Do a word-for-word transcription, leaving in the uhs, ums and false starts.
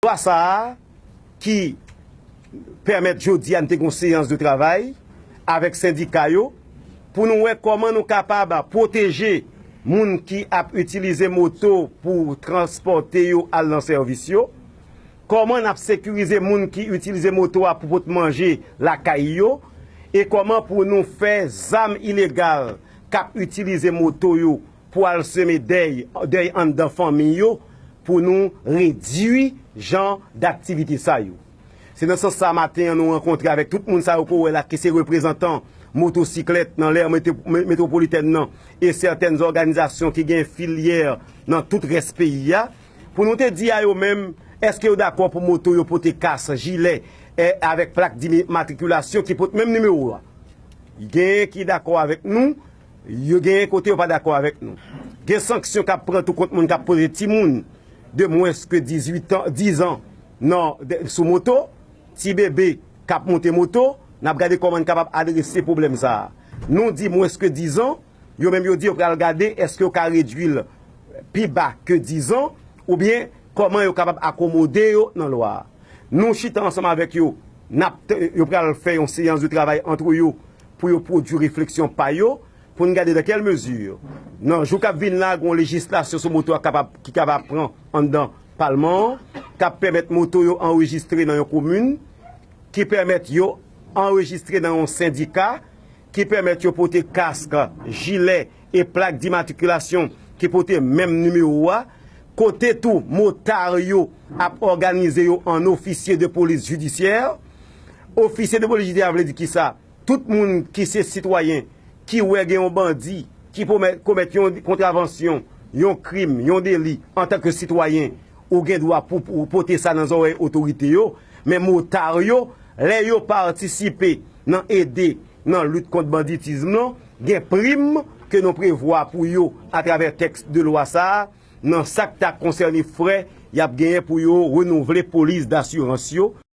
Lwa sa a ki pèmèt jodi a n te gen yon seyans de travay avèk sendika yo pou nou wè kòman nou kapab pwoteje moun ki ap itilize moto pou transpòte yo al nan sèvis yo, kòman n ap sekirize moun ki itilize moto a pou pot manje lakay yo, e kòman pou nou fè zam ilegal k ap itilize moto yo pou al seme dèy, dèy anndan fanmi yo, pou nou redui jan daktivite sa yo. Se nan sans sa maten an nou rankontre avèk tout moun sa yo ke w wè la ki se reprezantan motosiklèt nan lè metwopolitèn nan e sètèn òganizasyon ki gen filyè nan tout rès peyi a, pou nou te di a yo menm, èske yo dakò pou moto yo pote kas, jilè, e avèk plak dimatrikilasyon ki pote menm nimewo a? Genyen ki dakò avèk nou, yo genyen kote yo pa dakò avèk nou. Gen sanksyon k ap pran tou kont moun k ap pote timoun de mwens ke dizuit an, diz an nan, sou moto, ti bebe k ap monte moto, n ap gade kòman n kapab adrese pwoblèm sa a. Nou di mwens ke diz an, yo menm yo di yo pral gade èske yo ka redui l pi ba ke diz an, oubyen kòman yo kapab akomode yo nan lwa a. Nou chita ansanm avèk yo, n ap, yo pral fè yon seyans de travay ant yo pou yo pwodui refleksyon pa yo, pou n gade dans quelle mesure, nan jou k ap vin la, gen yon lejislasyon sou moto a kapab, ki kapab pran anndan palman an, k ap pèmèt moto yo anrejistre nan yon komin, ki pèmèt yo anrejistre nan yon sendika, ki pèmèt yo pote kask, jilè e plak dimatrikilasyon ki pote menm nimewo a, kote tou motard yo ap òganize yo an ofisye de polis jidisyè. Ofisye de polis jidisyè vle di kisa? Tout moun ki se sitwayen, ki wè gen yon bandi ki komèt yon kontravansyon, yon krim, yon deli, antanke sitwayen, ou gen dwa pou, pou pote sa nan zòrèy otorite yo. Men motard yo, lè yo patisipe nan ede nan lit kont banditism nan, gen prim ke nou prevwa pou yo atravè tèks de lwa sa a, nan sa k ta konsène frè y ap genyen pou yo renouvle polis dasirans yo.